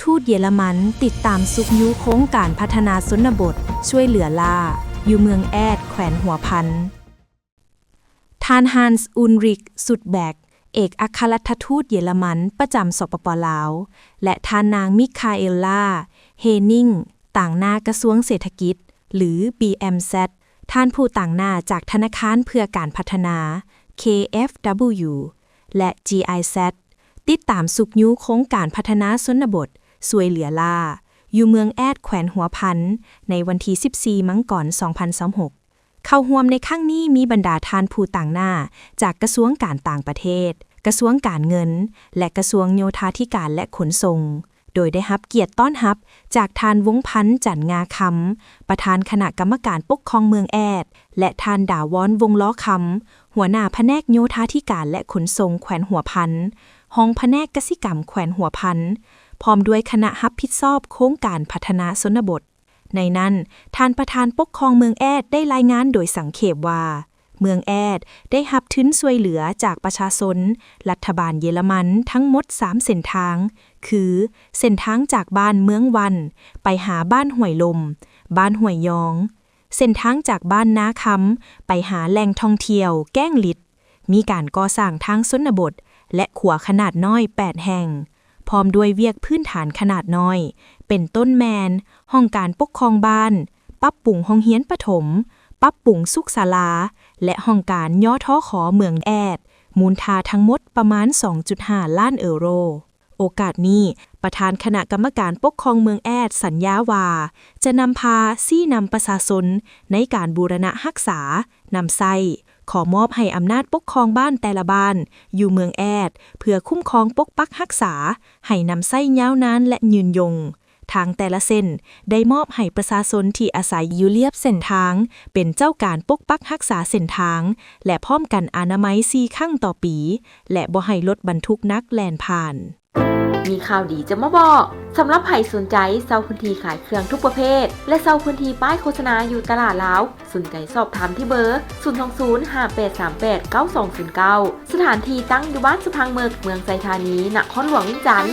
ທູດເຢຍລະມັນຕິດຕາມຊຸກຍູ້ໂຄງການພັດທະນາຊົນນະບົດຊ່ວຍເຫຼືອລ້າ ຢູ່ເມືອງແອດ ແຂວນຫົວພັນ. ທ່ານ Hans Ulrich Sudbeck ເອກອັກຄະລັດຖະທູດເຢຍລະມັນປະຈຳ ສປປ ລາວ ແລະ ທ່ານນາງ Michaela Henning ຕາງໜ້າກະຊວງເສດຖະກິດ ຫຼື ບີເອັມແຊັດ ທ່ານຜູ້ຕາງໜ້າຈາກທະນາຄານເພື່ອການພັດທະນາ ເຄເອັຟດັບເບິນຢູ ແລະ ຈີໄອແຊັດ ຕິດຕາມຊຸກຍູ້ໂຄງການພັດທະນາຊົນນະບົດຊ່ວຍເຫຼືອລ້າ ຢູ່ເມືອງແອດ ແຂວນຫົວພັນ ໃນວັນທີສິບສີ່ ມັງກອນ ສອງພັນຊາວຫົກ. ເຂົ້າຮ່ວມໃນຄັ້ງນີ້ມີບັນດາທ່ານຜູ້ຕາງໜ້າຈາກກະຊວງການຕ່າງປະເທດ, ກະຊວງການເງິນ ແລະ ກະຊວງໂຍທາທິການ ແລະ ຂົນສົ່ງ, ໂດຍໄດ້ຮັບກຽດຕ້ອນຮັບຈາກທ່ານ ວົງພັນ ຈັນງາຄຳ ປະທານຄະນະກຳມະການປົກຄອງເມືອງແອດ ແລະ ທ່ານ ດາວອນ ວົງລໍຄຳ ຫົວໜ້າພະແນກໂຍທາທິການ ແລະ ຂົນສົ່ງແຂວນຫົວພັນ, ຮອງພະແນກກະສິກຳແຂວນຫົວພັນ, ພ້ອມດ້ວຍຄະນະຮັບຜິດຊອບໂຄງການພັດທະນາຊົນນະບົດ. ໃນນັ້ນ, ທ່ານປະທານປົກຄອງເມືອງແອດໄດ້ລາຍງານໂດຍສັງເຂບວ່າ, ເມືອງແອດໄດ້ຮັບທຶນຊ່ວຍເຫຼືອຈາກປະຊາຊົນ, ລັດຖະບານເຢຍລະມັນທັງໝົດສາມເສັ້ນທາງ, ຄື ເສັ້ນທາງຈາກບ້ານເມືອງວັນ ໄປຫາບ້ານຫ້ວຍລົມ, ບ້ານຫ້ວຍຍອງ, ເສັ້ນທາງຈາກບ້ານນາຄຳ ໄປຫາແຫຼ່ງທ່ອງທ່ຽວແກ້ງລິດ, ມີການກໍ່ສ້າງທາງຊົນນະບົດ ແລະ ຂົວຂະໜາດນ້ອຍແປດແຫ່ງ, ພ້ອມດ້ວຍວຽກພື້ນຖານຂະໜາດນ້ອຍ ເປັນຕົ້ນແມ່ນ ຫ້ອງການປົກຄອງບ້ານ, ປັບປຸງໂຮງຮຽນປະຖົມ, ປັບປຸງສຸກສາລາ ແລະ ຫ້ອງການ ຍທຂ ເມືອງແອດ, ມູນຄ່າທັງໝົດປະມານສອງຈຸດຫ້າລ້ານເອີໂຣ. ໂອກາດນີ້, ປະທານຄະນະກຳມະການປົກຄອງເມືອງແອດສັນຍາວ່າ ຈະນຳພາຊີ້ນຳປະຊາຊົນໃນການບູລະນະຮັກສາ, ນຳໃຊ້, ຂໍມອບໃຫ້ອຳນາດປົກຄອງບ້ານແຕ່ລະບ້ານຢູ່ເມືອງແອດ ເພື່ອຄຸ້ມຄອງປົກປັກຮັກສາໃຫ້ນຳໃຊ້ຍາວນານ ແລະ ຍືນຍົງ. ທາງແຕ່ລະເສັ້ນໄດ້ມອບໃຫ້ປະຊາຊົນທີ່ອາໄສຢູ່ລຽບເສັ້ນທາງ ເປັນເຈົ້າການປົກປັກຮັກສາເສັ້ນທາງ ແລະ ພ້ອມກັນອະນາໄມສີ່ຄັ້ງຕໍ່ປີ ແລະ ບໍ່ໃຫ້ລົດບັນທຸກໜັກແລ່ນຜ່ານ. ມີຂ່າວດີຈະມາບອກ. ສຳລັບໃຜສົນໃຈເຊົ່າພື້ນທີ່ຂາຍເຄື່ອງທຸກປະເພດ ແລະ ເຊົ່າພື້ນທີ່ປ້າຍໂຄສະນາຢູ່ຕະຫຼາດລາວ, ສົນໃຈສອບຖາມທີ່ເບີ ສູນສອງສູນ ຫ້າແປດສາມແປດ ເກົ້າສອງສູນເກົ້າ. ສະຖານທີ່ຕັ້ງຢູ່ບ້ານສະພັງເມິກ, ເມືອງໄຊທານີ, ນະຄອນຫຼວງວຽງຈັນ.